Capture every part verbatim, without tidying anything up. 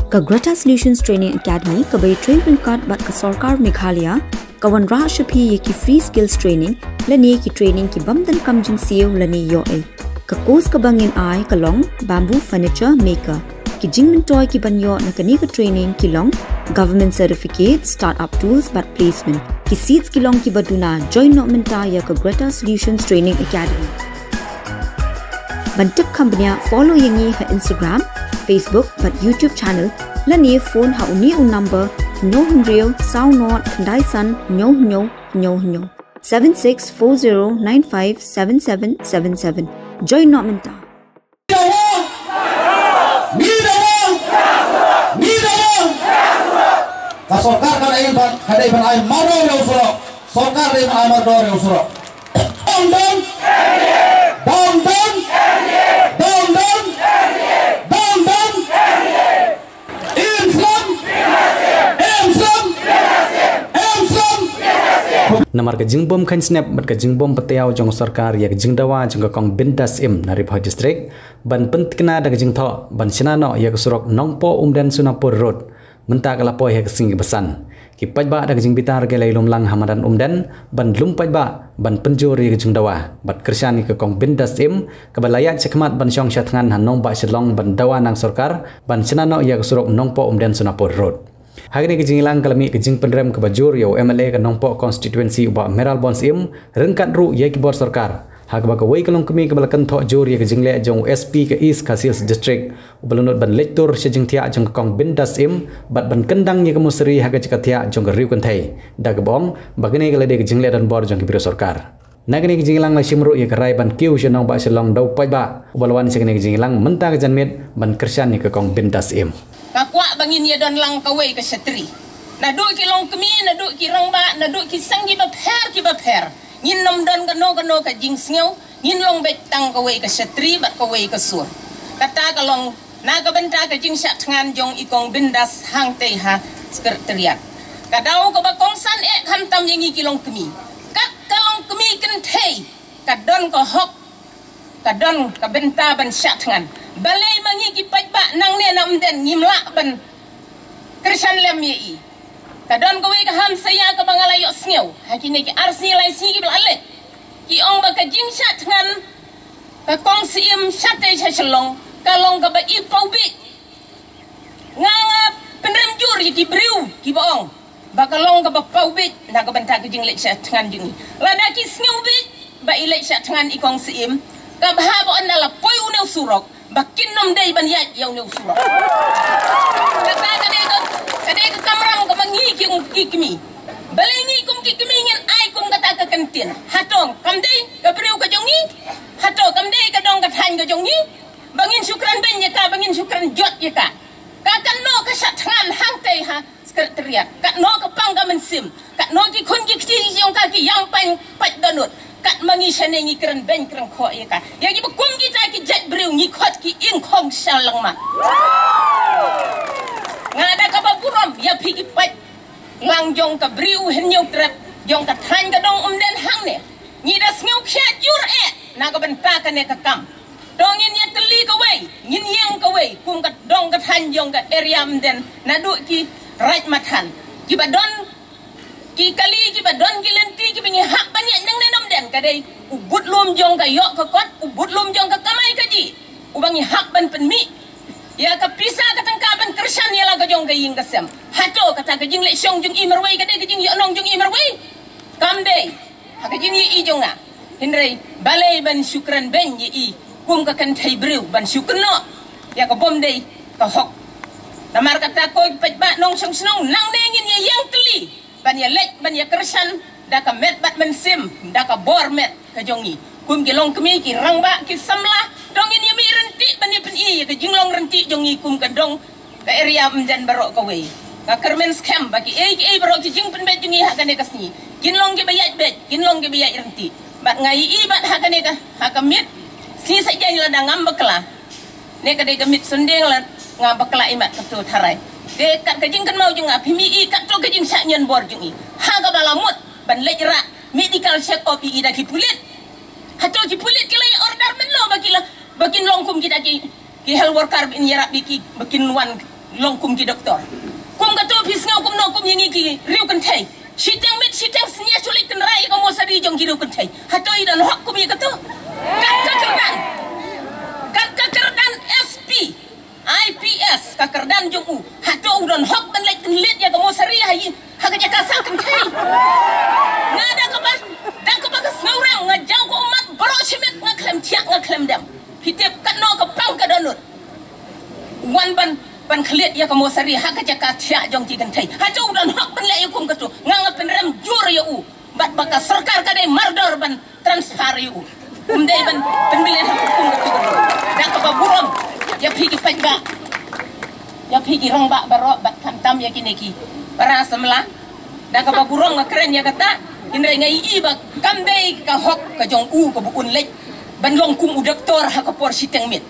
Ka Greta Solutions Training Academy, kaba ïatrei ryngkat bad ka Sorkar Meghalaya, ka wanrah sha phi ïa ki free skills training lane ki training ki bym donkam jingsiew lane ïoh ei. Ka course kaba ngin ai ka long Bamboo Furniture Maker. Ki jingmyntoi kiban ïoh na kane ka training ki long Government Certificate, Startup Tools bad Placement. Ki seats ki long kiba duna. Join noh mynta ïa ka Greta Solutions Training Academy. Ban tip kham bniah, follow ïa ngi ha Instagram, Facebook bad YouTube channel lane phone ha une u number: hynñiew hynriew saw nod khyndai san hynñiew hynñiew hynñiew hynñiew, seven six four zero nine five seven seven seven seven. Join noh mynta. Ka sorkar ka dei ban, ka dei ban ai mardor ïa u surok. Sorkar dei ban ai mardor ïa u surok. Dong dong. Dong dong. Dong dong. Dong dong. Im slem. Im slem. Im slem. Namar ka jingbym kheiñ snep bad ka jingbym patiaw jong ka sorkar ïa ka jingdawa jong ka kong Bindas Im na Ri Bhoi District, ban pyntikna da ka jingthoh ban shna noh ïa ka surok Nongpoh Umden Sonapur Road, mynta ka la poi ha ka sngi kaba san. Ki paidbah da ka jingbitar ki la ïalum lang ha madan Umden ban lum paidbah ban pynjur ïa ka jingdawa bad kyrshan ïa ka kong Bindas Im, kaba la ïaid shakhmat ban shong sha thngan ha nongbah Shillong ban dawa na ka sorkar ban shna noh ïa ka surok Nongpoh Umden Sonapur Road. Ha kane ka jingïalang ka la mih ka jingpynrem kaba jur ïa u M L A ka Nongpoh Constituency u Bah Mayral Born Syiem, ryngkat ruh ïa ki bor sorkar, ha kaba kawei ka longkmie kaba la kynthoh jur ïa ka jingleh jong u S P ka East Khasi Hills District, uba la nud ban leit tur sha jingthiah jong ka kong Bindas Im bad ban kyndang ïa ka musri ha ka jaka thiah jong ka riewkynthei, da kaba ong ba kane ka la dei ka jingleh donbor jong ki briew sorkar. Na kane ka jingïalang la shim ruh ïa ka rai ban kiew sha nongbah Shillong da u paidbah uba la wan sha kane ka jingïalang mynta ka janmiet ban kyrshan ïa ka kong Bindas Im. Ka kwah ba ngin ïa don lang kawei ka shatri. Naduh ki longkmie, naduh ki rangbah, naduh ki seng kiba pher kiba pher, ngin nym don kano kano ka jingsngew, ngin long beit tang kawei ka shatri bad kawei ka sur. Kata ka long na ka bynta ka jingshah thngan jong i kong Bindas hangtei ha Secretariat. Ka daw kaba kongsan eh khamtam ïa ngi ki longkmie. Kat ka longkmie kynthei ka don ka hok, ka don ka bynta ban shah thngan. Balei ma ngi ki paidbah nangne na Umden ngim lah ban kyrshan lem ïa i? Ka don kawei ka hamsaïa kaba nga la ïohsngew ha kine ki ar sngi lai sngi kiba la leit. Ki ong ba ka jingshah thngan ka kong Syiem shatei sha Shillong ka long kaba i paw biej. Nga, nga pynrem jur ïa ki briew kiba ong ba ka long kaba paw biej na ka bynta ka jingleit shah thngan jong i. Lada ki sngew biej ba i leit shah thngan i kong Syiem, ka bha ba ynda la poi une u surok ba kin nym dei ban ïaid ïa une u surok. Kata ka dei ka, ka dei ka kamram kaba ngi ki, ki kmie. Balei ngi kum ki kmie ngin ai kum kata ka kyntien? Hato kam dei ka briew ka jong ngi? Hato kam dei ka dong ka thaiñ ka jong ngi? Ba ngin shu kren beiñ ïa ka, ba ngin shu kren jot ïa ka. Ka, katno ka shah thngan hangtei ha Secretariat, katno ka pang ka mynsiem, katno ki khun ki kti jong ka ki ïam paiñ pait dohnud. Kat ma ngi shane ngi kren beiñ kren khoh ïa ka. Ïa kiba kum kita ki jait briew ngi khot ki ing khong sha langma. Nga da kaba burom ïa phi ki paid lang jong ka Bri U Hynñiewtrep jong ka thaiñ ka dong Umden hangne. Ngi da sngew khia jur eh na ka bynta kane ka kam. To ngin ïa tylli kawei, ngin ïeng kawei kum ka dong ka thaiñ jong ka area Umden, naduh ki raid mathan kiba don ki kali, kiba don ki lynti kiba ngi hap ban ïaid nangne na Umden, ka dei u budlum jong ka ïoh ka kot, u budlum jong ka kamai kajih uba ngi hap ban pynmih. Ïa ka pisa ka tyngka ban kyrshan ïa la ka jong ka ïing ka sem. Hato kata ka jingleh shong jong i marwei ka dei ka jingïohnong jong i marwei? Kam dei. Ha ka jingïohi jong nga. Hynrei balei ban shu kren beiñ ïa i kum ka kynthei briew ban shu kynnoh ïa ka bym dei ka hok? Namar kata ko ki paidbah nongshong shnong, nangne ngin ïa ïeng tylli ban ïa leit ban ïa kyrshan da ka met bad mynsiem, da ka bor met ka jong ngi kum ki longkmie, ki rangbah, ki samla. To ngin ïa mih ryntih ban ïa pyni ïa ka jinglong ryntih jong ngi kum ka dong ka area Umden baroh kawei. Nga kyrmen skhem ba kiei kiei baroh ki jingpynbeit jong ngi ha kane ka sngi kin long kiba ïaid beit, kin long kiba ïaid ryntih. Bad nga ïohi bad ha kane ka, ha ka miet sngi Saitjaiñ lada ngam bakla, ne ka dei ka miet Sunday la nga bakla i mat katto tharai. Te kat ka jingkynmaw jong nga, phim ïohi katto ka jingshah ñion bor jong i ha kaba la mut ban leit rah medical check up ïa i da ki pulit. Hato ki pulit ki la ïa order mynno ba ki la, ba kin long kum kita ki, ki health worker ba in ïarap ïa ki ba kin wan Long kum ki doktor. Kum kato phi sngew kumno kum ïa ngi ki riew kynthei? Shiteng miet shiteng sngi shu leit kynrad ïa ka mosari jong ki riew kynthei. Hato i don hok kum ïa kato? Kat ka kyrdan, kat ka kyrdan S P, I P S, ka kyrdan jong u, hato u don hok ban leit kynrad ïa ka mosari ha i, ha ka jaka sah kynthei? Nga da kaba, da kaba ka sngewrem nga jaw ka ummat baroh shi miet, nga khlem thiah nga khlem dem. Phi tip katno ka pang ka dohnud wan ban, ban kynrad ïa ka mosari ha ka jaka thiah jong ki kynthei? Hato u don hok ban leh ïa kum kato? Nga, nga pynrem jur ïa u. Bad ba ka sorkar ka dei mardor ban transfer ïa u. Um dei ban pynbeit ha kum kato. Da kaba burom ïa phi ki paidbah, ïa phi ki rangbah baroh bad khamtam ïa kine ki para samla. Da kaba burom nga kren ïa kata, hynrei nga ïohi ba kam dei ka hok ka jong u kaba un leit ban long kum u doktor ha ka por shiteng miet.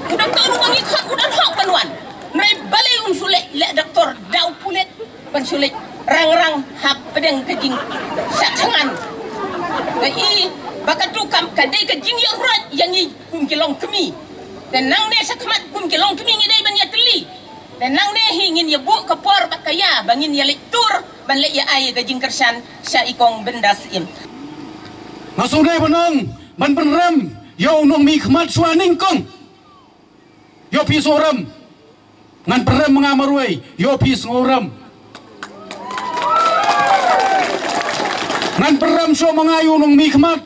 U doktor u ba ngi khot u don hok ban wan. Hynrei balei un shu leit leh doktor da u pulit ban shu leit rang rang hapdeng ka jingshah thngan? Nga i ba kato kam ka dei ka jingïaroit ïa ngi kum ki longkmie. Te nangne shakhmat kum ki longkmie ngi dei ban ïatylli. Te nangne hi ngin ïa buh ka por bad ka ïa ba ngin ïa leit tur ban leit ïa ai ka jingkyrshan sha i Kong Bindas Syiem. Nga sngewdei ban ong ban pynrem ïa u nongmihkhmat shuwa nyngkong. Ïoh phi sngewrem. Ngan pynrem ma nga marwei, ïoh phi sngewrem. Ngan pynrem shuwa ma nga ïa u nongmihkhmat.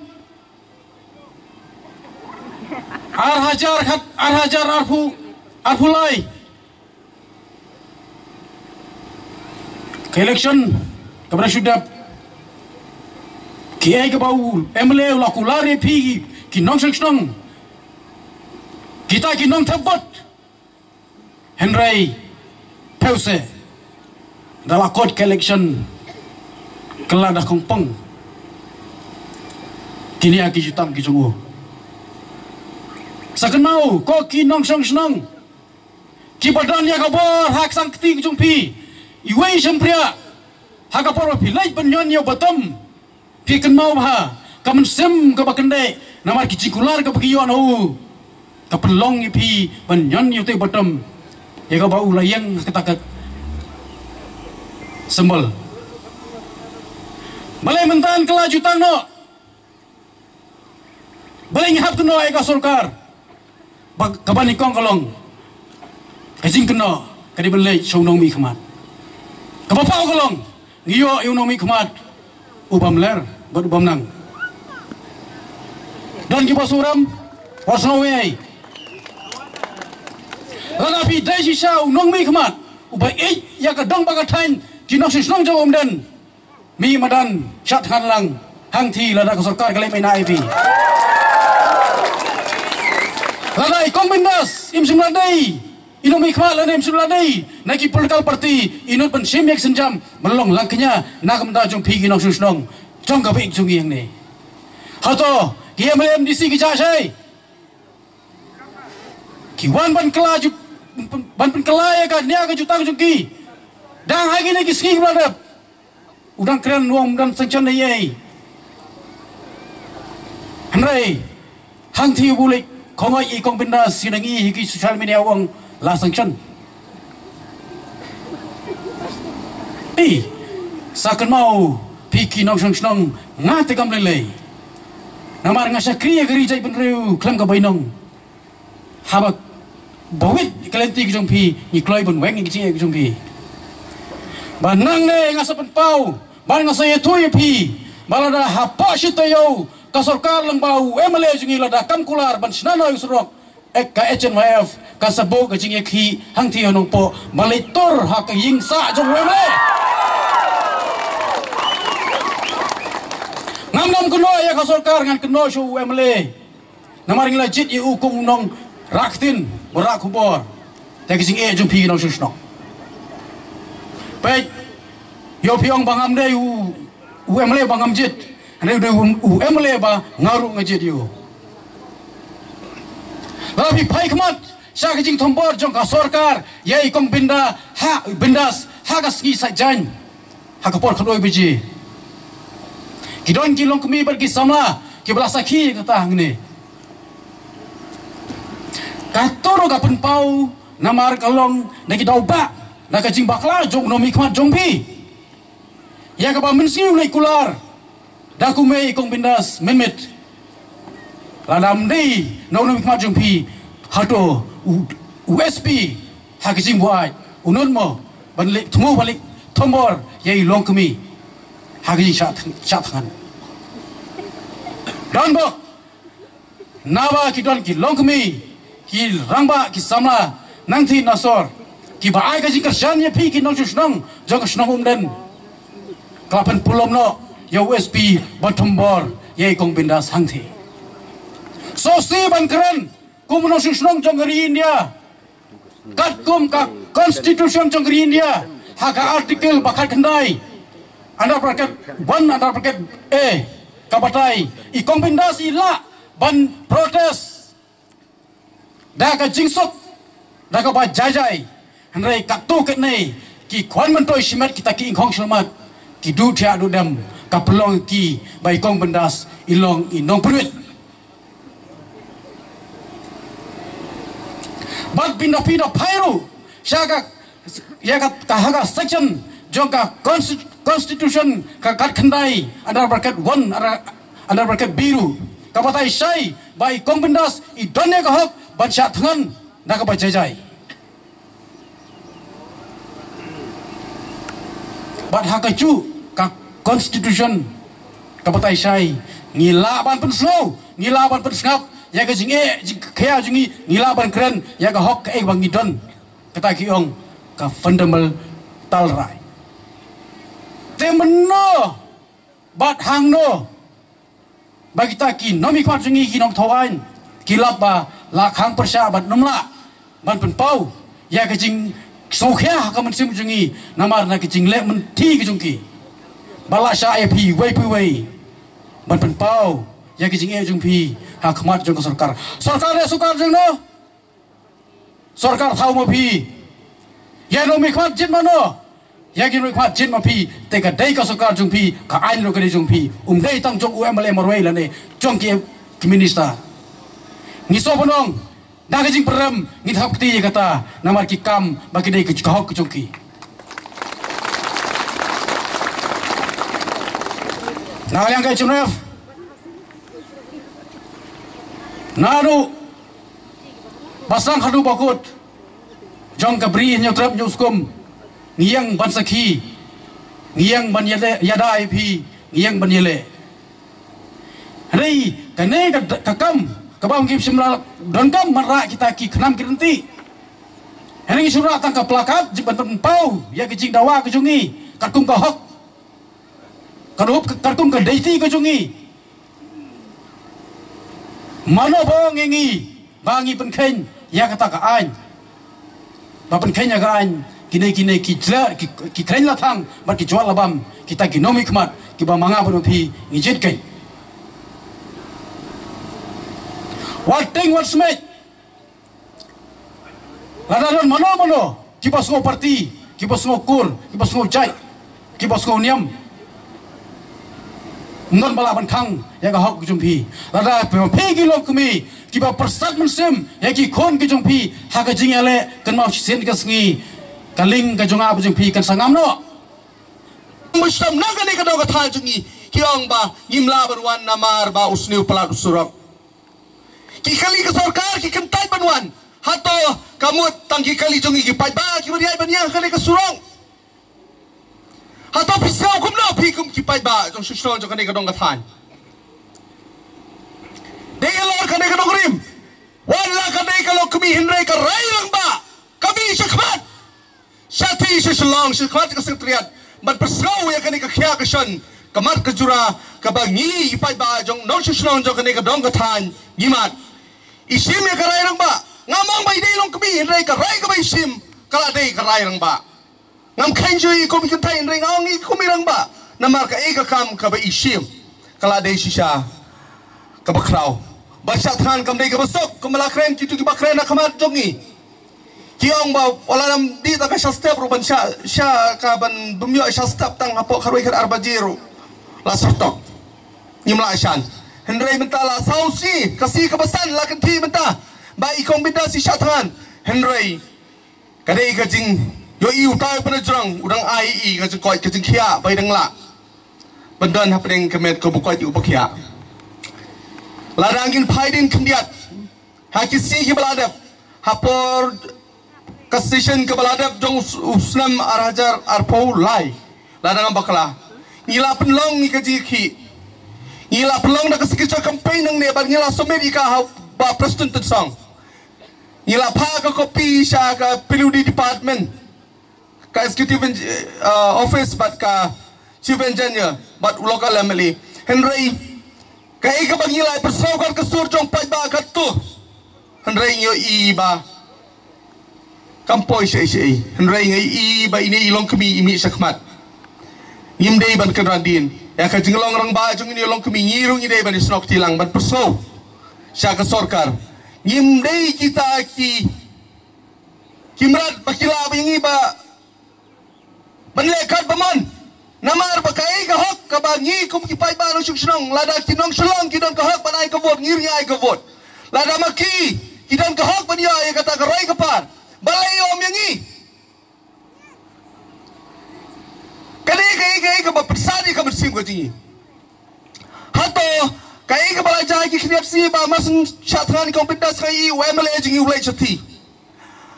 Ar hajar khat, ar hajar arphew, arphew lai. Ka election kaba da shu dep, kiei kaba u M L A u la kular ïa phi ki nongshong shnong, kita ki nongthep vote. Hynrei phi sngewsih, da la kot ka election, ka la da khongpong kine ki jutang ki jong u. Sa kynmaw ko ki nongshong shnong kiba don ïa ka bor ha ka sangkti ki jong phi, iwei i shympriah, ha ka por ba phi leit ban ñion ïa u bottom, phi kynmaw bha ka mynsiem kaba kyndit, namar ki jingkular kaba ki ïoh na u ka pynlong ïa phi ban ñion ïa u te u bottom, ïa kaba u la ïeng ha kata ka symbol. Balei mynta ka la jutang noh? Balei ngi hap kynnoh ïa ka sorkar? Ba kaba nyngkong ka long ka jingkynnoh ka dei ban leit sha u nongmihkhmat. Kaba paw ka long ngi ïoh ïa u nongmihkhmat u bym ler bad u bym nang. Don kiba sngewrem, wat sngewwei. Lada phi dei shisha u nongmihkhmat uba ïeit ïa ka dong bad ka thaiñ, ki nongshong shnong jong u Umden, mih madan shad thngan lang hangthie lada ka sorkar ka leh maïnah ïa phi. Lada i Kong Bindas im shym la dei i nongmihkhmat, lada im shym la dei na ki political party, i nud ban shim ïa ka sienjam ban long langkñia na ka bynta jong phi ki nongshong shnong jong ka bynta jong ngi hangne. Hato ki M L A M D C ki jah shai? Ki wan ban kylla ju-, ban pynkylla ïa ka nia ka jutang jong ki. Dang ha kine ki sngi kiba la dep u dang kren u ong ym don sanction ei ei. Hynrei hangthie u leit khongoi i Kong Bindas, ngi nang ïohi ha ki social media u ong la sanction. Ei, sa kynmaw phi ki nongshong shnong, nga te kam lei lei. Namar nga shakri ïa ka ri jaitbynriew khlem ka bainong. Haba bawit ka lynti ka jong phi ngi kloi ban weng ïa ka jingeh ka jong phi. Ba nangne nga sa pynpaw, ba nga sa ïathuh ïa phi, ba lada hapoh shi taïew ka sorkar lyngba u M L A jong ngi lada kam kular ban shna noh ïa u surok, eh, ka H N Y F kan sa buh ka jingïakhih hangthie ha Nongpoh ban leit tur ha ka ïing sah jong u M L A. Ngam, ngam kynnoh ïa ka sorkar, ngan kynnoh sha u M L A. Namar ngi la jied ïa u kum u nongrah ktien, u rah khubor. Te ka jingeh jong phi ki nongshong shnong. Peit, ïoh phi ong ba ngam dei u, u M L A ba ngam jied. Hynrei u dei u, u M L A ba nga ruh nga jied ïa u. Lada phi phai khmat sha ka jingthombor jong ka sorkar ïa i Kong Binda ha, Bindas ha ka sngi Saitjaiñ ha ka por khatwei baje. Ki don ki longkmie bad ki samla kiba la sakhi ïa kata hangne. Kato ruh ka pynpaw Namar ka long na ki daw ba na ka jingbakla jong u nongmihkhmat jong phi. Ïa kaba mynsiem leit kular da kumne i Kong Bindas mynmiet. Lada ym dei na u nongmihkhmat jong phi, hato u, u S P ha ka jingbuaid u nud mo ban leit thmu ban leit thombor ïa i longkmie ha ka jingshah thngan. Don bok. Naba ki don ki longkmie, ki rangbah, ki samla nangthie na sor, kiba ai ka jingkyrshan ïa phi ki nongshong shnong jong ka shnong Umden. Ka la pynpulom noh ïa u S P ban thombor ïa i Kong Bindas hangthie. Sngewsih ban kren kum u nongshong shnong jong ka ri India. Katkum ka Constitution jong ka ri India, ha ka Article ba khatkhyndai, under bracket one, under bracket A, ka batai i Kong Bindas i lah ban protest da ka jingsuk, da kaba jai jai. Hynrei katto katne ki khwan myntoi shimet kita ki ingkhong shyllmat, ki duh thiah duh dem, ka pynlong ki ba i Kong Bindas i long i nongpynwit. Bad pynda pynda phai ruh sha ka, ïa ka, ka ha ka section jong ka consti-, Constitution ka khatkhyndai under bracket one, under, under bracket B ruh, ka batai shai ba i Kong Bindas i don ïa ka hok ban shah thngan da kaba jai jai. Bad ha kajuh ka Constitution ka batai shai, ngi lah ban pynsngew, ngi lah ban pynsngap ïa ka jingeh jingkhia jong ngi, ngi lah ban kren ïa ka hok kaei ba ngi don. Kata ki ong ka fundamental right. Te mynno bad hangno ba kita ki nongmihkhmat jong ngi ki nongthaw aiñ ki lap ba la khang pyrshah bad ym lah ban pynpaw ïa ka jingsngewkhia ha ka mynsiem jong ngi namar na ka jingleh mynthi ka jong ki. Ba la shah ïa phi iwei pa iwei ban pynpaw ïa ka jingeh jong phi ha khmat jong ka sorkar. Sorkar ïa sorkar jong no? Sorkar thaw ma phi. Ïa nongmihkhmat jied mano? Ïa ki nongmihkhmat jied ma phi. Te ka dei ka sorkar jong phi, ka aiñ ruh ka dei jong phi. Um dei tang jong u M L A marwei lane jong ki, ki minister. Ngi sngewbha ban ong da ka jingpyrem, ngin hap kti ïa kata namar ki kam ba ki dei ka hok ka jong ki. Na liang ka H M F. Naduh ba sdang haduh ba kut jong ka Bri Hynñiewtrep Hynñiewskum, ngi ïeng ban sakhi, ngi ïeng ban ïada, ïada ïa phi, ngi ïeng ban ïaleh. Hynrei kane ka, ka kam kaba ngim shym la donkam ban rah kita ki khnam ki ryntih. Hynrei ngi shu rah tang ka plakat jingban pynpaw ïa ka jingdawa ka jong ngi katkum ka hok. Ka rup ka, katkum ka deiti ka jong ngi. Mano ba ong ïa ngi ba ngi pynkheiñ ïa kata ka aiñ? Ba pynkheiñ ïa ka aiñ, kine kine ki jla, ki, ki kheiñ la thang bad ki jwat la bam, kita ki nongmihkhmat kiba ma nga bad ma phi ngi jied kheiñ. Wat tieng wat smiej. Lada don mano mano kiba sngew party, kiba sngew kur, kiba sngew jait, kiba sngew niam, ym don ba lah ban khang ïa ka hok ka jong phi. Lada phi, phi ki longkmie kiba pyrsad mynsiem ïa ki khun ki jong phi ha ka jingïaleh, kynmaw shisien ka sngi ka lieng ka jong nga bad jong phi kan sa ngam noh. Mynshwa na kane ka dong ka thaiñ jong ngi ki ong ba ngim lah ban wan namar ba u sniew palat u surok. Ki kali ka sorkar ki kyntait ban wan. Hato ka mut tang ki kali jong ngi ki paidbah kiba ïaid ban ïeng ha kane ka surok? Hato phi sngew kumno phi kum ki paidbah jong shnong jong kane ka dong ka thaiñ? Dei halor kane ka dong rim. Wat la ka dei ka longkmie hynrei ka rai rangbah ka mih shakhmat. Sha ti sha Shillong, shakhmat ka Secretariat, ban pynsngew ïa kane ka khia ka shon, ka mat ka jura kaba ngi i paidbah jong nongshong shnong jong kane ka dong ka thaiñ ngi mad. I shim ïa ka rai rangbah. Ngam ong ba i dei longkmie, hynrei ka rai kaba i shim ka la dei ka rai rangbah. Ngam kheiñ shuh i kum i kynthei, hynrei nga ong i kum i rangbah. Namar kaei ka kam kaba i shim ka la dei shisha kaba khraw. Ban shah thngan kam dei kaba suk, kumba la kren kito kiba kren ha khmat jong ngi. Ki ong ba wat la dang dih tang ka shah step ruh ban shah, shah ka ban bym ïoh shah step tang hapoh khatwei khatar baje ruh la syrtok. Ngim lah shan. Hynrei mynta la saw sngi, ka sngi kaba san la kynthih mynta ba i Kong Bindas i shah thngan. Hynrei Ka dei ka jingïohi utai u Bah Najrong u dang ai i ka jingkoit ka jingkhiah ba i dang lah ban don hapdeng ka met ka ba koit u ba khiah. Lada ngin phai dien khyndiat ha ki sngi ki ba la dep, ha por ka session ka ba la dep jong u snem ar hajar arphew lai, lada ngam bakla, ngi la pynlong ïa ka jingkhih, ngi la pynlong da ka signature campaign nangne bad ngi la submit ïa ka ha u Bah Prestone Tynsong. Ngi la phah ka copy sha ka P W D department, ka executive office bad ka chief engineer bad u local M L A. Hynrei kaei kaba ngi la pyrshang kat ka sur jong paidbah katto, hynrei ngi ïohi ba kam poi shaei shaei. Hynrei ngi ïohi ba ine i longkmie i mih shakhmat. Ngim dei ban kynran dien ïa ka jinglong rangbah jong ine i longkmie. Ngi ruh ngi dei ban ïasnoh kti lang ban pyrshang sha ka sorkar. Ngim dei kita ki ki mrad ba ki lah ba ïa ngi ba ban leh kat ba mon. Namar ba kaei ka hok kaba ngi kum ki paidbah nongshong shnong, lada ki nong Shillong ki don ka hok ban ai ka vote, ngi ruh ngi ai ka vote. Lada ma ki ki don ka hok ban ïoh ïa kata ka roi ka par, balei ym ïa ngi? Kane kaei kaei kaba pynsan ïa ka mynsiem ka jong ngi. Hato kaei kaba la jia ki khyndiat sngi ba mar syn shah thngan i Kong Bintas ka i u M L A jong ngi u leit sha thih?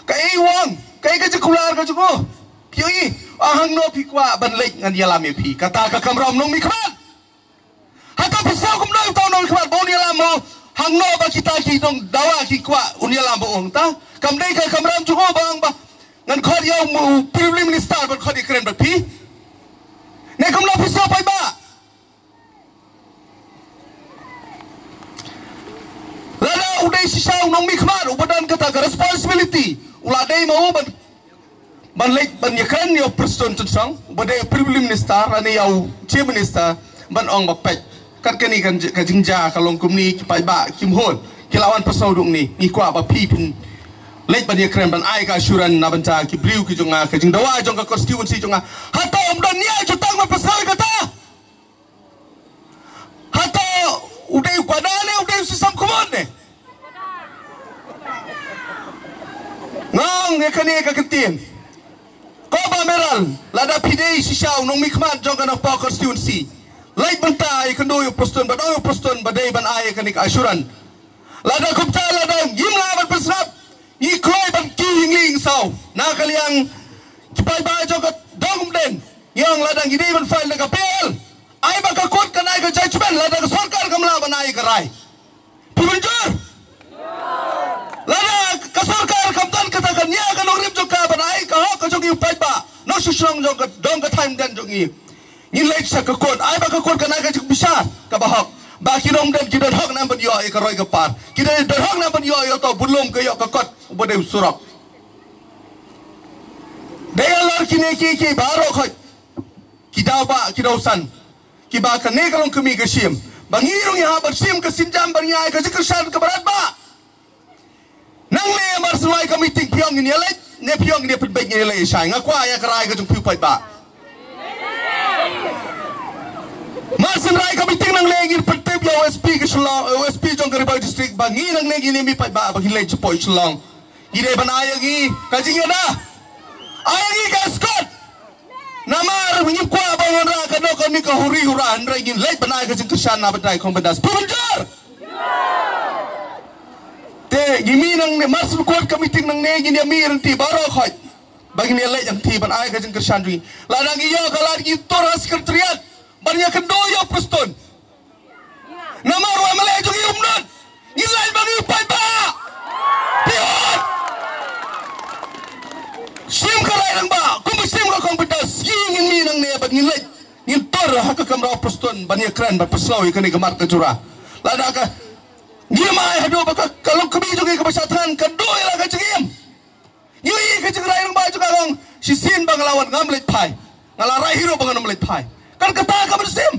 Kaei u ong, kaei ka jingkular ka jong u? Phi ïohi, a hangno phi kwah ban leit ngan ïalam ïa phi, kata ka kamram nongmihkhmat. Hato phi sngew kumno uta u nongmihkhmat ba un ïalam mo? Hangno ba kita ki nongdawa ki kwah un ïalam ba u ong ta? Kam dei ka kamram jong u ba ong ba ngan khot ïa u P W D minister ban khot ïakren bad phi? Ne kumno phi sngew paidbah? Lada u dei shisha u nongmihkhmat uba don kata ka responsibility, u la dei ma u ban, ban leit ban ïakren ïa u Prestone Tynsong uba dei u P W D minister lane ïa u chief minister ban ong ba peit, kat kane ka jingjia ka long kumne, ki paidbah kim hun, ki la wan pyrshang duh ngi, ngi kwah ba phi phin leit ban ïakren ban ai ka assurance na bynta ki briew ki jong nga, ka jingdawa jong ka constituency jong nga. Hato ym don nia jotang ban pyrshang kata? Hato u dei u kwada ne u dei u sisam kumon ne? Nga ong ïa kane ka kyntien. Ko Bah Meral, lada phi dei shisha u nongmihkhmat jong ka Nongpoh constituency, leit bynta ïakynduh ïa u Prestone, ba dei u Prestone ba dei ban ai ïa kane ka assurance. Lada kumta lada ngim lah ban pynsngap, ngi kloi ban kiew ïing lieng saw na ka liang ki paidbah jong ka dong Umden. Ngi ong lada ngi dei ban file da ka P L, ai ba ka court kan ai ka judgment lada ka sorkar kam lah ban ai ka rai. Phi mynjur? Lada ka sorkar kam don kata ka nia ka nongrim jong ka ban ai ka hok ka jong ngi u paidbah nongshong shnong jong ka dong ka thaiñ Umden jong ngi, ngin leit sha ka court, ai ba ka court kan ai ka jingbishar kaba hok ba ki nongrim ki don hok ne em ban ïoh ïa ka roi ka par, ki don hok ne em ban ïoh ïa uto u budlum ka ïoh ka kot uba dei u surok. Dei halor kine ki, ki baroh khoit, ki daw ba ki daw san, kiba kane ka long kmie ka shim ba ngi ruh ngi hap ban shim ka sienjam ban ïa ai ka jingkyrshan kaba radbah. Nangne mar shu ai ka meeting phi ong ngin ïaleit, ne phi ong ngin ïa pynbeit ngin ïaleit shai? Nga kwah ïa ka rai ka jong phi u paidbah. Mar shu ai ka meeting nangne ngin pyntip ïa u S P ka Shillong, u S P jong ka Ri Bhoi District ba ngi nangne ngin ïa mih paidbah ba ngin leit shapoh Shillong. Ngi dei ban ai ïa ngi ka jingïada, ai ïa ngi ka escort. Namar ngim kwah ba ngan rah kano kano ka huri hura, hynrei ngin leit ban ai ka jingkyrshan na bynta i Kong Bintas. Phi mynjur? Te ngi mih nangne, mar shu kwah ka meeting nangne ngin ïa mih rynti baroh khoit ba ngin ïaleit hangti ban ai ka jingkyrshan jong ngi. Lada ngi ïoh ka lad ngi tur ha secretariat ban ïakynduh ïa u Prestone. Namar u M L A jong ngi um nud. Ngin leit ba ngi u paidbah. Phi nud? Shim ka rai rangbah kumba shim ka Kong Bintas. Ngi ngin mih nangne bad ngin leit, ngin tur ha ka kamra u Prestone ban ïakren ban pynslem ïa kane ka mat ka jura. Lada ka ngim ai haduh ba ka, ka longkmie jong ngi kaba shah thngan kan duh ïa la ka jingim. Ngi ïohi ka jingrai rangbah jong ka long shisien ba nga la wan ngam leit phai, nga la rai hi ruh ba ngan ym leit phai. Kan kata ka mynsiem.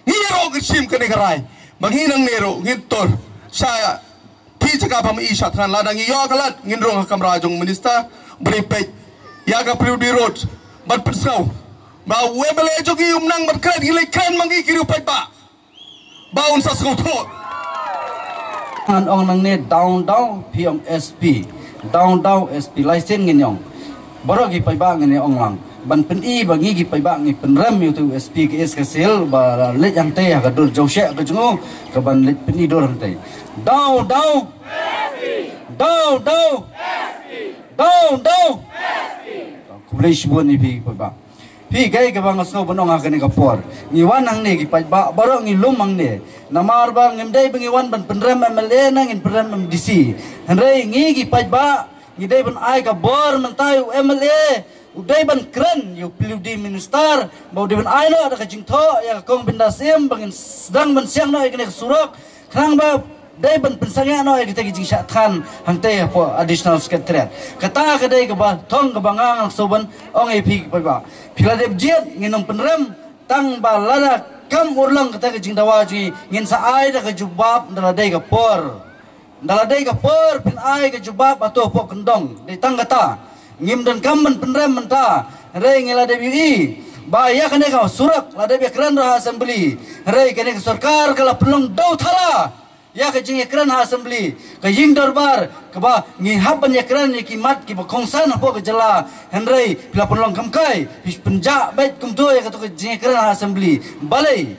Ngi ruh ngin shim kane ka rai ba ngi nangne ruh ngin tur sha phi jaka ba ma i shah thngan. Lada ngi ïoh ka lad ngin rung ha kamra jong u minister ban peit ïa ka P W D road ban pynsngew ba u M L A jong ngi um nang ban kren, ngi leit kren ma ngi ki riew paidbah. Ba un sa sngewthuh. Ngan ong nangne daw daw phi ong S P. Daw daw S P lai sien ngin ong. Baroh ki paidbah ngin ïa ong lang ban pyni ba ngi ki paidbah ngi pynrem ïa utu u S P ka S K Sil ba leit hangtei ha ka dur jong sheh ka jong u ka ban leit pyni dur hangtei. Daw daw daw daw daw daw. Khublei shibun ïa phi paidbah. Phi kaei kaba nga sngew ban ong ha kane ka por. Ngi wan hangne ki paidbah baroh ngi lum hangne. Namar ba ngim dei ba ngi wan ban pynrem M L A na ngin pynrem M D C. Hynrei ngi ki paidbah ngi dei ban ai ka bor mynta ïa u M L A u dei ban kren ïa u P W D minister ba u dei ban ai noh da ka jingthoh ïa ka kong Bindas Syiem ba ngin sdang ban siang noh ïa kane ka surok. Khnang ba dei ban pynsangeh noh ïa kita ki jingshah thngan hangtei hapoh additional secretariat. Kata ka dei kaba thong kaba nga nga sngew ban ong ïa phi paidbah. Phi la dep jied ngin ym pynrem tang ba lada kam urlong kata ka jingdawa jong ngi ngin sa ai da ka jubab da la dei ka por. Da la dei ka por phin ai ka jubab hato hapoh kyndong. Dei tang kata. Ngim donkam ban pynrem mynta. Hynrei ngi la dep ïohi ba ïa kane ka surok la dep ïakren ruh ha assembly. Hynrei kane ka sorkar ka la pynlong daw thala ïa ka jingïakren ha assembly. Ka ïing dorbar kaba ngi hap ban ïakren ïa ki mat kiba kongsan hapoh ka jylla. Hynrei phi la pynlong kham kai, phi pynjah beit kumto ïa kato ka jingïakren ha assembly. Balei?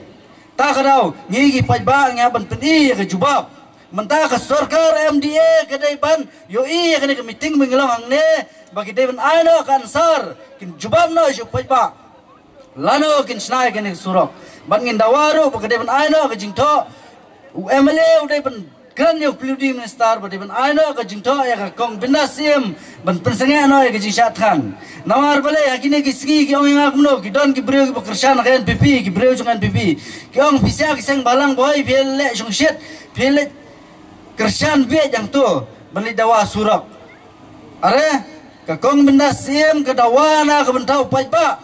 Ta ka daw ngi ki paidbah ngi hap ban pyni ïa ka jubab. Mynta ka sorkar M D A ka dei ban ïohi ïa kane ka meeting ba ngi long hangne ba ki dei ban ai noh ka answer, kin jubab noh sha u paidbah. Lano kin shna ïa kane ka surok. Ban ngin dawa ruh ba ka dei ban ai noh ka jingthoh. U M L A u dei ban kren ïa u P W D minister ba dei ban ai noh ka jingthoh ïa ka kong Bindas Syiem ban pynsangeh noh ïa ka jingshah thngan. Namar balei ha kine ki sngi ki ong ïa nga kumno ki don ki briew kiba kyrshan ha ka N P P, ki briew jong N P P ki ong phi sha ki seng bhalang ba hoi phi leh shongshit, phi leh kyrshan bieit hangto ban leit dawa surok. Are ka kong Bindas Syiem ka dawa na ka bynta u paidbah.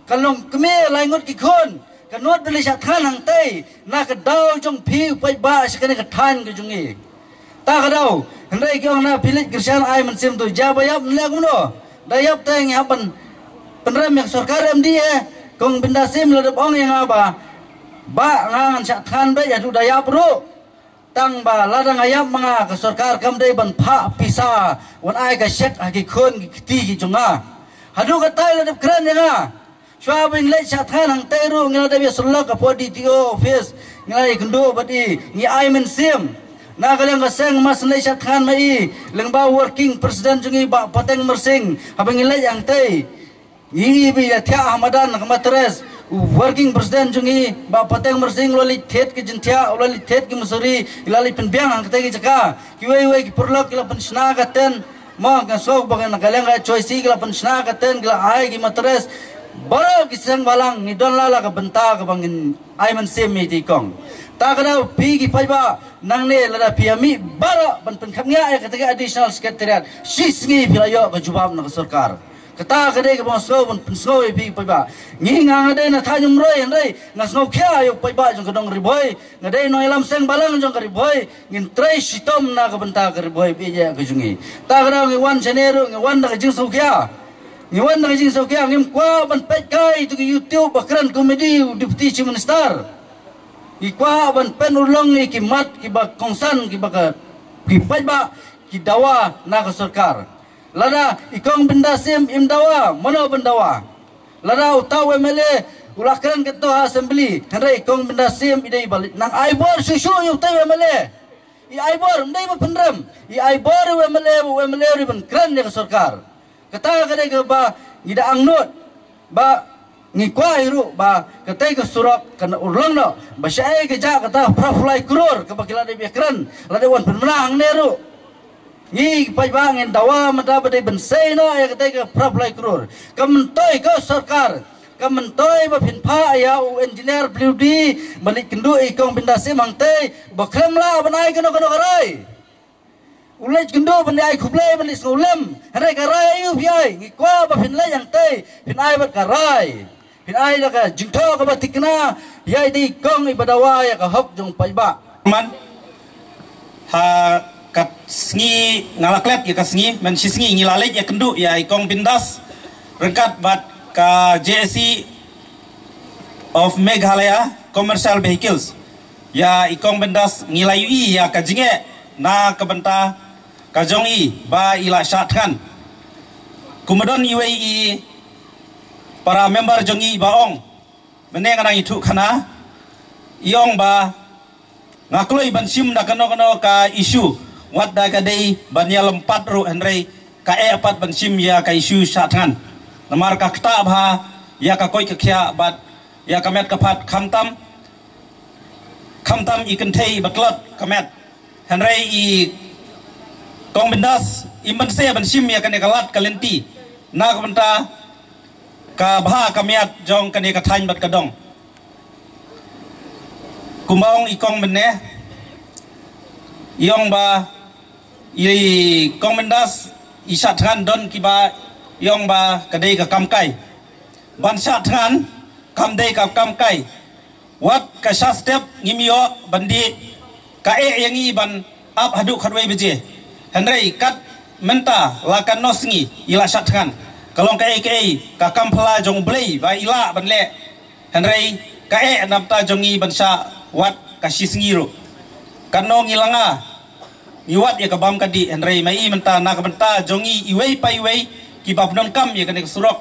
Ka long kmie lai ngut ki khun ka nud ban leit shah thngan hangtei na ka daw jong phi u paidbah sha kane ka thaiñ ka jong ngi. Ta ka daw hynrei ki ong na phi leit kyrshan ai mynsiem to, ja ba ïap nlek kumno. Da ïap te ngi hap ban pynrem ïa ka sorkar M D A. Kong Bindas Syiem la dep ong ïa nga ba, ba nga ngan shah thngan beit haduh da ïap ruh. Tang ba lada nga ïap ma nga ka sorkar kam dei ban phah pisa wan ai ka shek ha ki khun ki kti ki jong nga. Haduh katai la dep kren ïa nga. Shuwa ba ngi leit shah thngan hangtei ruh ngi la dep ïa sylloh hapoh D T O office, ngi la ïakynduh bad i, ngi ai mynsiem. Na ka liang ka seng mas leit shah thngan ma i lyngba working president jong i Bah Pateng Myrsing. Haba ngi leit hangtei ngi i ba i la thiah ha madan ka matres. U working president jong i Bah Pateng Myrsing u la leit thied ki jingthiah, u la leit thied ki msuri, i la leit pynbiang hangtei ki jaka. Kiwei wei ki paralok ki la pynshna ka tent. Mo, nga sngew ba na ka liang ka H Y C ki la pynshna ka tent, ki la ai ki matres. Baroh ki seng bhalang ngi don la la ka bynta kaba ngin ai mynsiem ïa i kong. Ta ka daw phi ki paidbah nangne lada phi ïa mih baroh ban pynkhapngiah ïa kata ka additional secretariat, shi sngi phi la ïoh ka jubab na ka sorkar. Kata ka dei kaba nga sngew ban pynsngew ïa phi paidbah. Ngi nga nga dei na thaiñ Umroi hynrei nga sngewkhia ïa u paidbah jong ka dong Ri Bhoi. Nga dei nongïalam seng bhalang jong ka Ri Bhoi. Ngin trei shitom na ka bynta ka Ri Bhoi ba ïeit ka jong ngi. Ta ka daw ngi wan shane ruh ngi wan da ka jingsngewkhia. Ngi wan da ka jingsngewkhia, ngim kwah ban peit kai ïa tu ki YouTube ba kren komedi u Deputy Chief Minister. Ngi kwah ban pynurlong ïa ki mat kiba kongsan kiba ka, ki paidbah ki dawa na ka sorkar. Lada i kong Bindas Syiem im dawa, mano ban dawa? Lada uta u M L A u la kren katto ha assembly, hynrei i kong Bindas Syiem i dei ba nang ai bor shuh shuh ïa uta u M L A. I ai bor, ym dei ba pynrem. I ai bor ïa u M L A, u M L A u dei ban kren ïa ka sorkar. Kata ka dei kaba ngi da angnud ba ngi kwah hi ruh ba katei ka surok kan urlong noh ba shaei ka jah kata phra phew lai klur kaba ki la dep ïakren, la dep wan pynbna hangne ruh. Ngi paidbah ngin dawa mynta ba dei ban sei noh ïa katei ka phra phew lai klur. Ka myntoi ka sorkar, ka myntoi ba phin phah ïa u engineer P W D ban leit kynduh ïa i kong Bindas Syiem hangtei ba khlem lah ban ai kano kano ka rai. U leit kynduh ban leit ai khublei ban leit sngewlem. Hynrei ka rai aïu phi ai? Ngi kwah ba phin leit hangtei phin ai bad ka rai. Phin ai da ka jingthoh kaba thikna ïa i dei kong iba dawa ïa ka hok jong paidbah. Man ha ka sngi nga la klet ïa ka sngi, man shi sngi ngi la leit ïa kynduh ïa i kong Bindas ryngkat bad ka J A C of Meghalaya Commercial Vehicles. Ïa i kong Bindas ngi la ïohi ïa ka jingeh na ka bynta ka jong i ba i la shah thngan. Kumba don iwei i para member jong i ba ong, mynne nga nang ithuh khana, i ong ba nga kloi ban shim da kano kano ka issue, wat da ka dei ban ïalympat ruh, hynrei ka eh pat ban shim ïa ka issue shah thngan. Namar ka ktah bha ïa ka koit ka khiah bad ïa ka met ka phad, khamtam khamtam i kynthei ba tlot ka met. Hynrei i Kong Bindas i mynse ban shim ïa kane ka lad ka lynti na ka bynta ka bha ka miat jong kane ka thaiñ bad ka dong. Kumba ong i Kong mynne, i ong ba i Kong Bindas i shah thngan, don kiba i ong ba ka dei ka kam kai. Ban shah thngan kam dei ka kam kai. Wat ka shah step ngim ïoh ban dih, ka eh ïa ngi ban ap haduh khatwei baje. Hynrei kat mynta la katno sngi i la shah thngan. Ka long kaei kaei ka kam phylla jong U Blei ba i lah ban leh. Hynrei ka eh na bynta jong ngi ban shah wat ka shi sngi ruh. Katno ngi langa ngi wad ïa ka bam ka dih, hynrei ma i mynta na ka bynta jong ngi iwei pa iwei kiba pyndonkam ïa kane ka surok,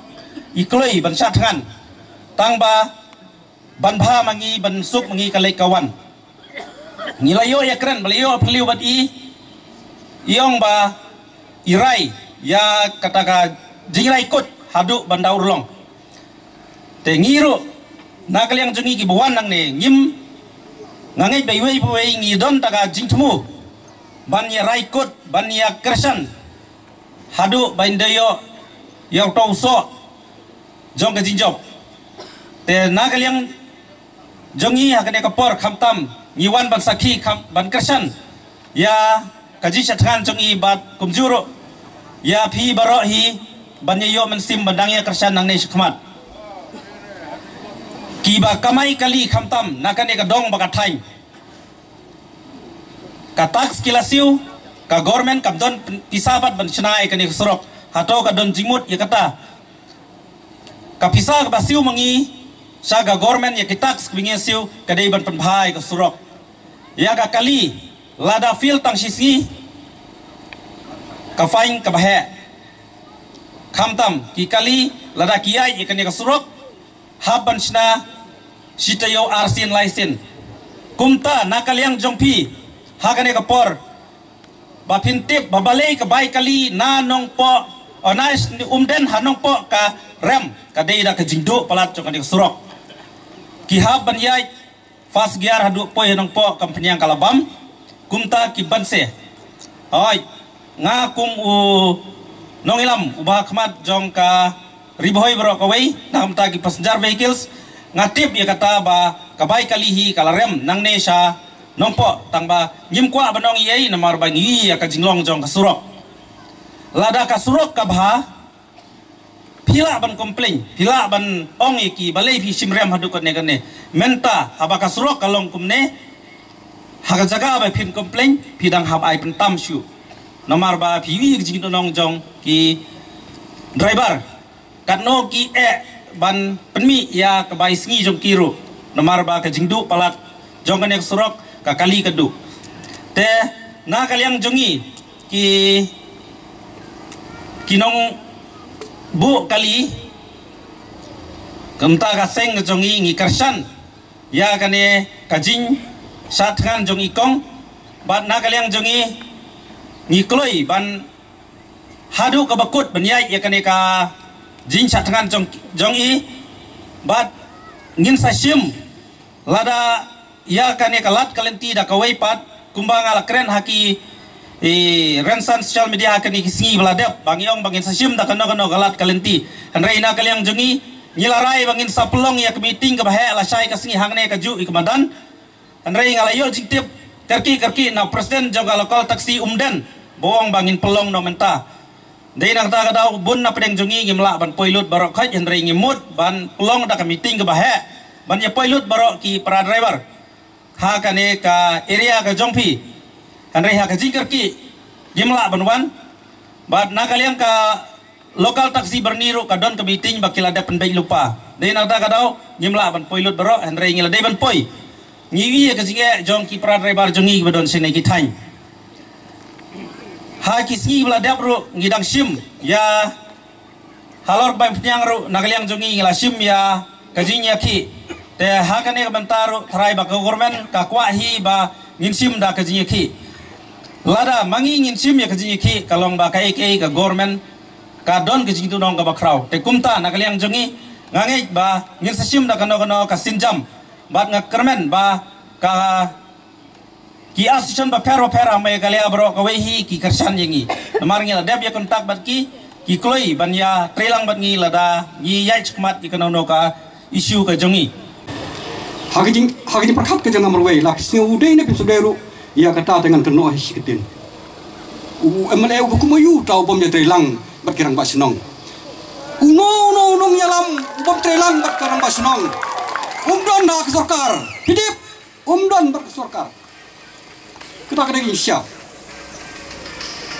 i kloi ban shah thngan. Tang ba ban bha ma ngi, ban suk ma ngi ka leit ka wan. Ngi la ïoh ïakren, ba la ïoh phylliew bad i, i ong ba i rai ïa kata ka jingraikut haduh ban da urlong. Te ngi ruh na ka liang jong ngi kiba wan nangne, ngim, nga ngeit ba iwei pa iwei ngi don ta ka jingthmu ban ïa raikut, ban ïa kyrshan haduh ban da ïoh ïa uto u soh jong ka jingjop. Te na ka liang jong ngi ha kane ka por khamtam ngi wan ban sakhi kham, ban kyrshan ïa ka jingshah thngan jong ngi bad kumjuh ruh ïa phi baroh hi ban ïa ïoh mynsiem ban dang ïa kyrshan nangne shakhmat. Kiba kamai kali khamtam na kane ka dong bad ka thaiñ, ka tax ki la siew, ka government kam don pisa pat ban shna ïa kane ka surok. Hato ka don jingmut ïa kata? Ka pisa kaba siew ma ngi sha ka government ïa ki tax ba ngi siew ka dei ban pynbha ïa ka surok. Ïa ka kali lada fail tang shi sngi, ka fine kaba heh. Khamtam ki kali lada ki ïaid ïa kane ka surok, hap ban shna shi taïew, ar sien, lai sien. Kumta na ka liang jong phi ha kane ka por, ba phin tip ba balei ka bai kali na Nongpoh, o, na Umden ha Nongpoh ka rem, ka dei da ka jingduh palat jong kane ka surok. Ki hap ban ïaid first gear haduh poi ha Nongpoh kam pynïang ka la bam. Kumta ki banse. Hoi, nga kum u nongïalam uba ha khmat jong ka Ri Bhoi baroh kawei na ka bynta ki passenger vehicles, nga tip ïa kata ba ka bai kali hi ka la rem nangne sha Nongpoh, tang ba ngim kwah ban ong ei ei namar ba ngi ïa ka jinglong jong ka surok. Lada ka surok ka bha, phi lah ban complain, phi lah ban ong ïa ki balei phi shim rem haduh kane kane. Mynta haba ka surok ka long kumne, ha ka jaka ba phin complain, phi dang hap ai pyntam shuh. Namar ba phi ïohi ka jingdonong jong ki driver, katno ki eh ban pynmih ïa ka bai sngi jong ki ruh. Namar ba ka jingduh palat jong kane ka surok, ka kali ka duh. Te na ka liang jong ngi ki, ki nongbuh kali, kumta ka seng jong ngi ngi kyrshan ïa kane ka jingshah thngan jong i Kong. Bad na ka liang jong ngi ngi kloi ban haduh kaba kut ban ïaid ïa kane ka jingshah thngan jong, jong i. Bad ngin sa shim lada ïa kane ka lad ka lynti da kawei pat, kumba nga la kren ha ki, eh, rynsan social media ha kine ki sngi ba la dep, ba ngi ong ba ngin sa shim da kano kano ka lad ka lynti. Hynrei na ka liang jong ngi ngi la rai ba ngin sa pynlong ïa ka meeting kaba heh lashai ka sngi hangne kajuh ïa ka madan. Hynrei nga la ïoh jingtip kyrkieh kyrkieh na u president jong ka local taxi Umden ba ong ba ngin pynlong noh mynta. Dei na kata ka daw bun na pdeng jong ngi ngim lah ban poi lut baroh khoit, hynrei ngi mut ban pynlong da ka meeting kaba heh ban ïa poi lut baroh ki para driver ha kane ka area ka jong phi. Hynrei ha ka jingkyrkieh ngim lah ban wan. Bad na ka liang ka local taxi Byrni ruh ka don ka meeting ba ki la dep pynbeit lypa. Dei na kata ka daw ngim lah ban poi lut baroh, hynrei ngi la dei ban poi. Ngi ïohi ïa ka jingeh jong ki para driver jong ngi kiba don shane ki thaiñ. Ha ki sngi ba la dep ruh ngi dang shim ïa Halor ba pynïang ruh na ka liang jong ngi ngi la shim ïa ka jingïakhih. Te ha kane ka bynta ruh tharai ba ka government ka kwah hi ba ngin shim da ka jingïakhih. Lada ma ngi ngin shim ïa ka jingïakhih ka long ba kaei kaei ka government ka don ka jingduhnong kaba khraw. Te kumta na ka liang jong ngi nga ngeit ba ngin sa shim da kano kano ka sienjam bad nga kyrmen ba ka ki association bapher bapher ha Meghalaya baroh kawei hi ki kyrshan ïa ngi. Namar ngi la dep ïa contact bad ki, ki kloi ban ïa treilang bad ngi lada ngi ïaid shakhmat ïa kano kano ka issue ka jong ngi. Ha ka jing, ha ka jingpyrkhat ka jong nga marwei la ki sngew u dei ne phin sngewdei ruh ïa kata te ngan kynnoh hi shi ktien. U MLA uba kum u ïa u ta u bym ïa treilang bad ki rangbah shnong. Uno uno uno ïalam u bym treilang bad ki rangbah shnong. Um don ha ka sorkar. Phi tip, um don bad ka sorkar. Kata ka dei ka jingshisha.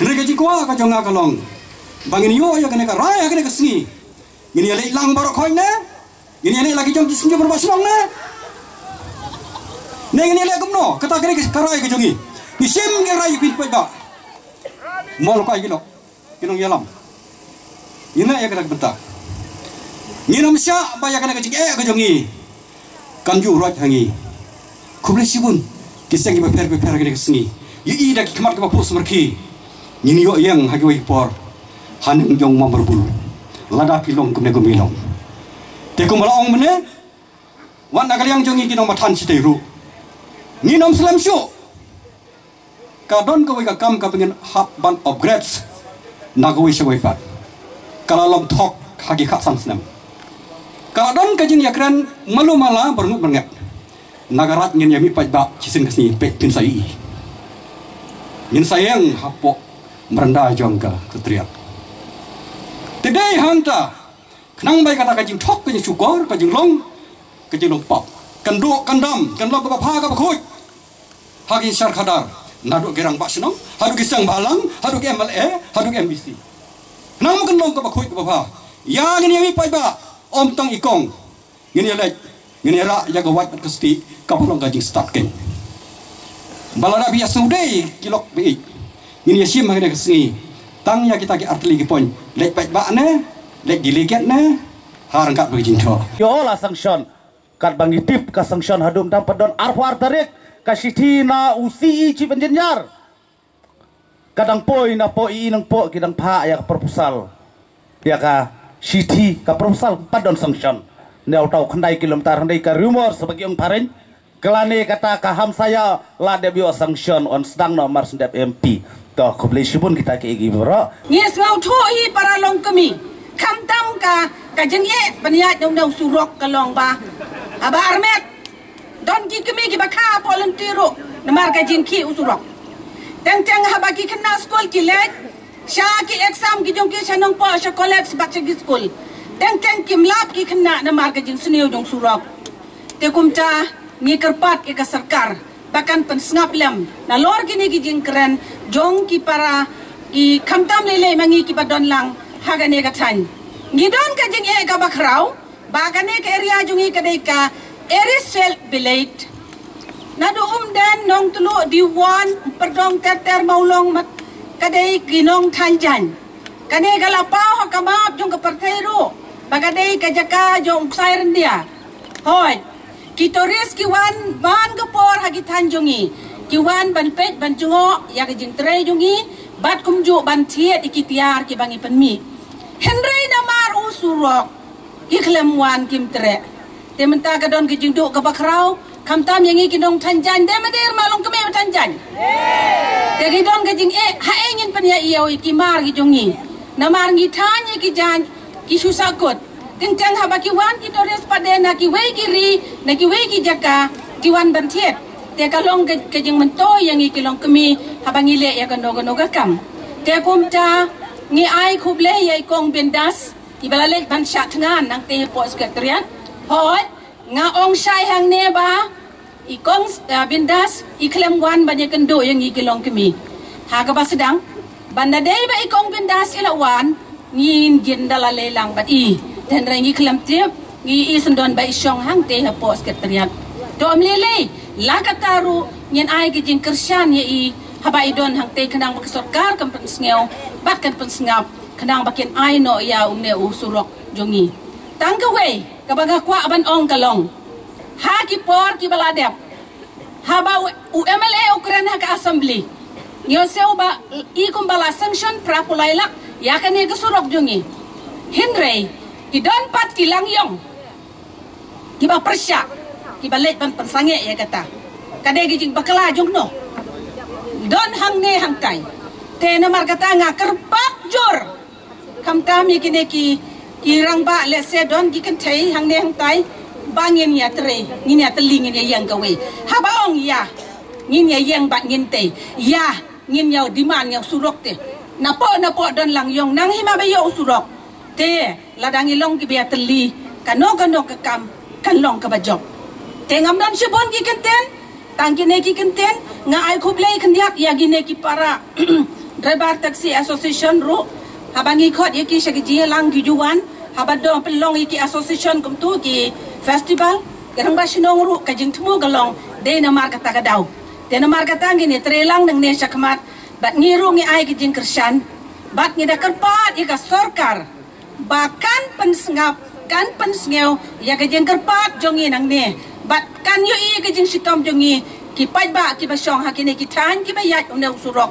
Hynrei ka jingkwah ka jong nga ka long ba ngin ïoh ïa kane ka rai ha kane ka sngi. Ngin ïa leit lang baroh khoit ne? Ngin ïa leit la ki jong ki sngi baroh ba shnong ne? Ne ngin ïa leit kumno? Kata ka dei ka rai ka jong ngi. Ngi shim ngi rai ïa phi paidbah. Mo lo kai ki lok. Ki nongïalam. Ngin ïa kata ka bynta. Ngin ym shah ba ïa kane ka jingeh ka jong ngi kan ju roit ha ngi. Khublei shibun ki seng kiba pher kiba pher ha kane ka sngi. Ïohi da ki khmat kiba phuh sumar ki. Ngin ïoh ïeng ha kiwei ki por. Haneng jong Mambarbul. Lada phi long kumne kumne long. Te kumba la ong mynne. Wat na ka liang jong ngi ki nongmathan shatei ruh. Ngin ym slem shuh. Ka don kawei ka kam kaba ngin hap ban upgrade na kawei sha kawei pat. Ka la long thok ha ki khatsan snem. Ka la don ka jingïakren malu mala byrngut byrngem. Na ka raid ngin ïa mih paidbah shisien ka sngi peit phin sa ïohi. Ngin sa ïeng hapoh mranda jong ka Secretariat. Te dei hangta khnang ba ïa kata ka jingthok ka jingshukor ka jinglong ka jinglong pop kan duh kan dam kan long kaba bha kaba khuid. Ha ki sar khadar naduh ki rangbah shnong, haduh ki seng bhalang, haduh ki MLA, haduh ki MDC. Nang kan long kaba khuid kaba bha. Ïa ngin ïa mih paidbah, ym tang i kong. Ngin ïa leit, ngin ïa rah ïa ka wait bad ka stieh kaba long ka jingstad keiñ. Ba lada phi ïa sngewdei ki lok ba ïeit. Ngin ïa shim ha kane ka sngi. Tang ïa kita ki artylli ki point. Leit paidbah ne, leit delegate ne, ha ryngkat bad ka jingthoh. Ïoh la sanction. Katba ngi tip ka sanction haduh mynta pat don arphew ar tarik ka shithi na u CE Chief Engineer. Ka dang poi na poi i nang poi ki dang phah ïa ka proposal. Ïa ka shithi ka proposal pat don sanction. Ne uta u khyndai kilometer hynrei ka rumor sa ba ki ong phareng. Ka lane kata ka hamsaïa la dep ïoh sanction yn sdang noh mar shu dep MP. To khublei shibun kita kiei kiei baroh. Ngi sngewthuh hi para longkmie. Khamtam ka ka jingeh ban ïaid na u surok ka long ba haba armet. Don ki kmie kiba kha hapoh lynti ruh namar ka jingkhih u surok. Teng teng haba ki khynnah skul ki leit sha ki exam ki jong ki sha Nongpoh sha college bad sha ki skul. Teng teng kim lap ki khynnah namar ka jingsniew jong surok. Te kumta ngi kyrpad ïa ka sorkar ba kan pynsngap lem nalor kine ki jingkren jong ki para ki khamtam lei lei ma ngi kiba don lang ha kane ka thaiñ. Ngi don ka jingeh kaba khraw ba kane ka area jong ngi ka dei ka Area Sel Bilet. Naduh Umden, Nongtluh, Diwon, Perdong, Ter Ter, Mawlong, mat ka dei ki nongthaiñ jaiñ. Kane ka la paw ha ka map jong ka pyrthei ruh ba ka dei ka jaka jong u ksai ryndia. Hooid, ki tourist ki wan man ka por ha ki thaiñ jong ngi, ki wan ban peit ban jngoh ïa ka jingtrei jong ngi bad kumjuh ban thied ïa ki tiar kiba ngi pynmih. Hynrei namar u surok ki khlem wan kim treh. Te mynta ka don ka jingduh kaba khraw, khamtam ïa ngi ki nongthaiñ jaiñ, dei ma dei ma longkmie ba thaiñ jaiñ. Te ki don ka jingeh, haei ngin pynïaid ïa ki mar ki jong ngi. Namar ngi thaiñ ïa ki jaiñ ki shu sahkut. Teng teng haba ki wan ki tourist pat de na kiwei ki ri, na kiwei ki jaka, ki wan ban thied. Te ka long ka, ka jingmyntoi ïa ngi ki longkmie haba ngi leh ïa kano kano ka kam. Te kumta ngi ai khublei ïa i Kong Bindas. Iba la leit ban shah thngan nangta hapoh Secretariat. Hooid, nga ong shai hangne ba i Kong, eh, Bindas i khlem wan ban ïakynduh ïa ngi ki longkmie. Ha kaba sdang ban da dei ba i Kong Bindas i la wan, ngin jin da la lei lang bad i. Hynrei ngi khlem tip, ngi i syndon ba i shong hangta hapoh Secretariat. To ym lei lei, la katta ruh ngin ai ka jingkyrshan ïa i haba i don hangta khnang ba ka sorkar kan pynsngew bad kan pynsngap. khnang ba kin ai noh ïa une u surok jong ngi. Tang kawei kaba nga kwah ban ong ka long, ha ki por kiba la dep, haba u, u M L A u kren ha ka assembly, ngi ong shuh ba i kumba la sanction phra phew lai lak ïa kane ka surok jong ngi. Hynrei ki don pat ki lang ïong kiba pyrshah, kiba leit ban pynsangeh ïa kata. Ka dei ka jingbakla jong no, don hangne hangtai. Te namar kata nga kyrpad jur, khamtam ïa kine ki, ki rangbah, lehse don ki kynthei hangne hangtai, ba ngin ïa trei, ngin ïa tylli, ngin ïa ïeng kawei. Haba ong ïa, ngin ïa ïeng bad ngin tei ïa, ngin ïa demand ïa u surok te. Napoh napoh don lang ïong, nang hima ba ïoh u surok. Te lada ngi long kiba ïa tylli, kano kano ka kam kan long kaba jop. Te ngam don shibun ki kyntien, tang kine ki kyntien. Nga ai khublei khyndiat ïa kine ki para driver taxi association ruh, haba ngi khot ïa ki sha ka jingïalang ki ju wan. Haba don pynlong ïa ki association kumtu ki festival, ki rangbah shnong ruh ka jingthmu ka long dei namar kata ka daw. Te namar kata ngin ïa trei lang nangne shakhmat, bad ngi ruh ngi ai ka jingkyrshan, bad ngi da kyrpad ïa ka sorkar ba kan pynsngap, kan pynsngew ïa ka jingkyrpad jong ngi nangne, bad kan ïohi ïa ka jingshitom jong ngi, ki paidbah kiba shong ha kine ki thaiñ kiba ïaid une u surok.